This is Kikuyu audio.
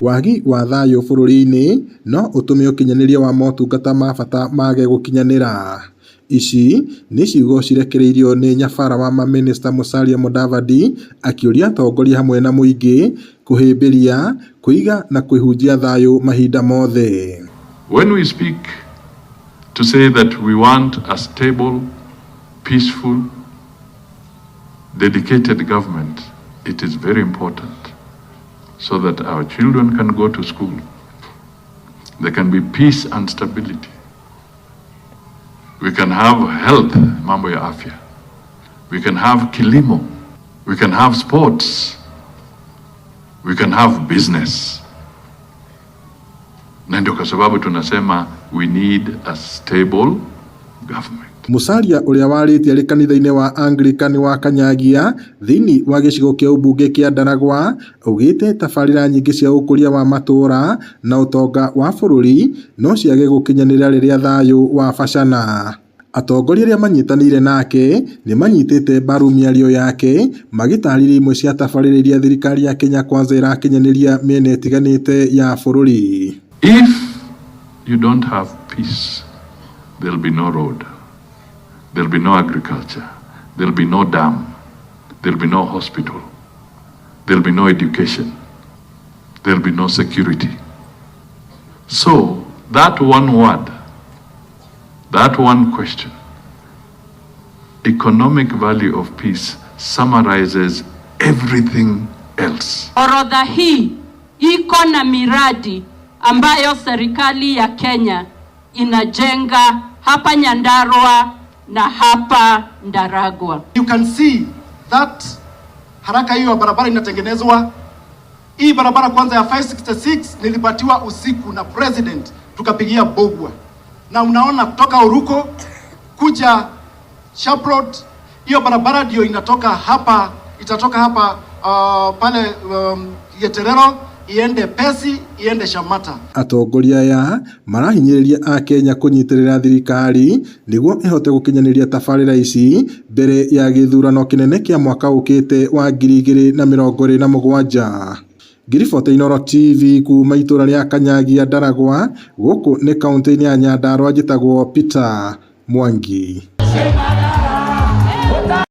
Wagi wa thayũ bũrũri-inĩ no ũtũme ũkinyanĩria wa motungata ma bata mage gũkinyanĩra. Ici nĩ ciugo cirekereirio nĩ nyabara wa mamĩnĩsta Musalia Mudavadi akĩũria atongoria hamwe na mũingĩ kũhĩmbĩria, kũiga na kũhunjia thayũ mahinda mothe. When we speak to say that we want a stable, peaceful, dedicated government, it is very important so that our children can go to school. There can be peace and stability. We can have health, mambo ya afya. We can have kilimo. We can have sports. We can have business. Na ndio kwa sababu tunasema we need a stable government. Musalia ũrĩa warĩtie arĩ kanitha-inĩ wa Anglican wa Kanyagia thĩinĩ wa gĩcigo kĩa ũmbunge kĩa Ndaragwa augĩte tabarĩra nyingĩ cia ũkũria wa matũra na ũtonga wa bũrũri no ciage gũkinyanĩra rĩrĩa thayũ wabacana. Atongoria arĩa manyitanĩire nake nĩ manyitĩte mbaru mĩario yake magĩtarĩria imwe cia tabarĩra iria thirikari ya Kenya Kwanza ĩrakinyanĩria mĩena ĩtiganĩte ya bũrũri. If you don't have peace, there'll be no road, there'll be no agriculture, there'll be no dam, there'll be no hospital, there'll be no education, there'll be no security. So that one word, that one question, economic value of peace, summarizes everything else. Orodha hii iko na miradi ambayo serikali ya Kenya inajenga hapa Nyandarua na hapa Ndaragwa. You can see that haraka hiyo ya barabara inatengenezwa. Hii barabara kwanza ya 566 nilipatiwa usiku na president, tukapigia Mbugua, na unaona kutoka Oruko kuja Sharp Road, hiyo barabara ndio inatoka hapa, itatoka hapa pale Yeterero iende Pesi iende Shamata. Atongoria aya marahinyĩrĩria akenya kũnyitĩrĩra thirikari nĩguo ĩhote gũkinyanĩria tabarĩra ici mbere ya gĩthurano kĩnene kĩa mwaka ũkĩte wa 2027. Ngiribota Inooro TV kuma itũra rĩa Kanyagia Ndaragwa gũkũ nĩ kaũntĩ-inĩ ya Nyandarua njĩtagwo Peter Mwangi.